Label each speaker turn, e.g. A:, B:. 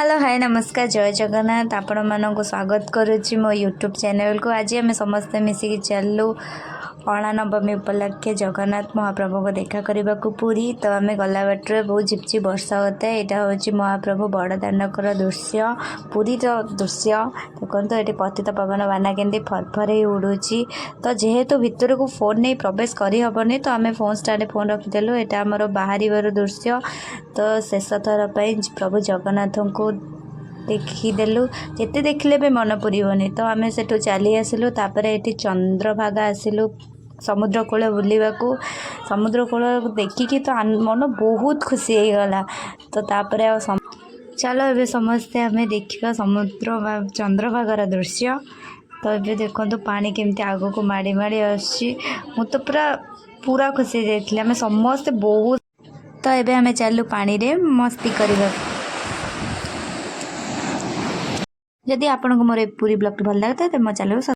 A: Hello, ହାଏ, ନମସ୍କାର, ଜୟ ଜଗନ୍ନାଥ। ଆପଣମାନଙ୍କୁ ସ୍ୱାଗତ କରୁଛି ମୋ ୟୁଟ୍ୟୁବ୍ ଚ୍ୟାନେଲ୍କୁ। ଆଜି ଆମେ ସମସ୍ତେ ମିଶିକି ଚାଲିଲୁ ଅଁଳା ନବମୀ ଉପଲକ୍ଷେ ଜଗନ୍ନାଥ ମହାପ୍ରଭୁଙ୍କୁ ଦେଖା କରିବାକୁ ପୁରୀ। ତ ଆମେ ଗଲା ବାଟରେ ବହୁତ ଝିପଝିପ ବର୍ଷା ହେଉଥାଏ। ଏଇଟା ହେଉଛି ମହାପ୍ରଭୁ ବଡ଼ଦାଣ୍ଡଙ୍କର ଦୃଶ୍ୟ, ପୁରୀର ଦୃଶ୍ୟ। ଦେଖନ୍ତୁ, ଏଠି ପତିତ ପାବନ ବାନା କେମିତି ଫରଫର ହେଇ ଉଡ଼ୁଛି। ତ ଯେହେତୁ ଭିତରକୁ ଫୋନ୍ ନେଇ ପ୍ରବେଶ କରିହେବନି, ତ ଆମେ ଫୋନ୍ ଷ୍ଟାଣ୍ଡରେ ଫୋନ୍ ରଖିଦେଲୁ। ଏଇଟା ଆମର ବାହାରିବାର ଦୃଶ୍ୟ। ତ ଶେଷ ଥର ପାଇଁ ପ୍ରଭୁ ଜଗନ୍ନାଥଙ୍କୁ ଦେଖିଦେଲୁ। ଯେତେ ଦେଖିଲେ ବି ମନ ପୁରିବନି। ତ ଆମେ ସେଠୁ ଚାଲି ଆସିଲୁ। ତାପରେ ଏଠି ଚନ୍ଦ୍ରଭାଗା ଆସିଲୁ ସମୁଦ୍ର କୂଳ ବୁଲିବାକୁ। ସମୁଦ୍ର କୂଳ ଦେଖିକି ତ ମନ ବହୁତ ଖୁସି ହେଇଗଲା। ତ ତାପରେ ଆଉ ଚାଲ, ଏବେ ସମସ୍ତେ ଆମେ ଦେଖିବା ସମୁଦ୍ର ବା ଚନ୍ଦ୍ରଭାଗାର ଦୃଶ୍ୟ। ତ ଏବେ ଦେଖନ୍ତୁ, ପାଣି କେମିତି ଆଗକୁ ମାଡ଼ି ମାଡ଼ି ଆସୁଛି। ମୁଁ ତ ପୁରା ପୁରା ଖୁସି ହେଇଯାଇଥିଲି। ଆମେ ସମସ୍ତେ ବହୁତ। ତ ଏବେ ଆମେ ଚାଲୁ ପାଣିରେ ମସ୍ତି କରିବାକୁ। ଯଦି ଆପଣଙ୍କୁ ମୋର ଏ ପୁରୀ ବ୍ଲଗ୍ଟି ଭଲ ଲାଗିଥାଏ, ତେବେ ମୋ ଚ୍ୟାନେଲକୁ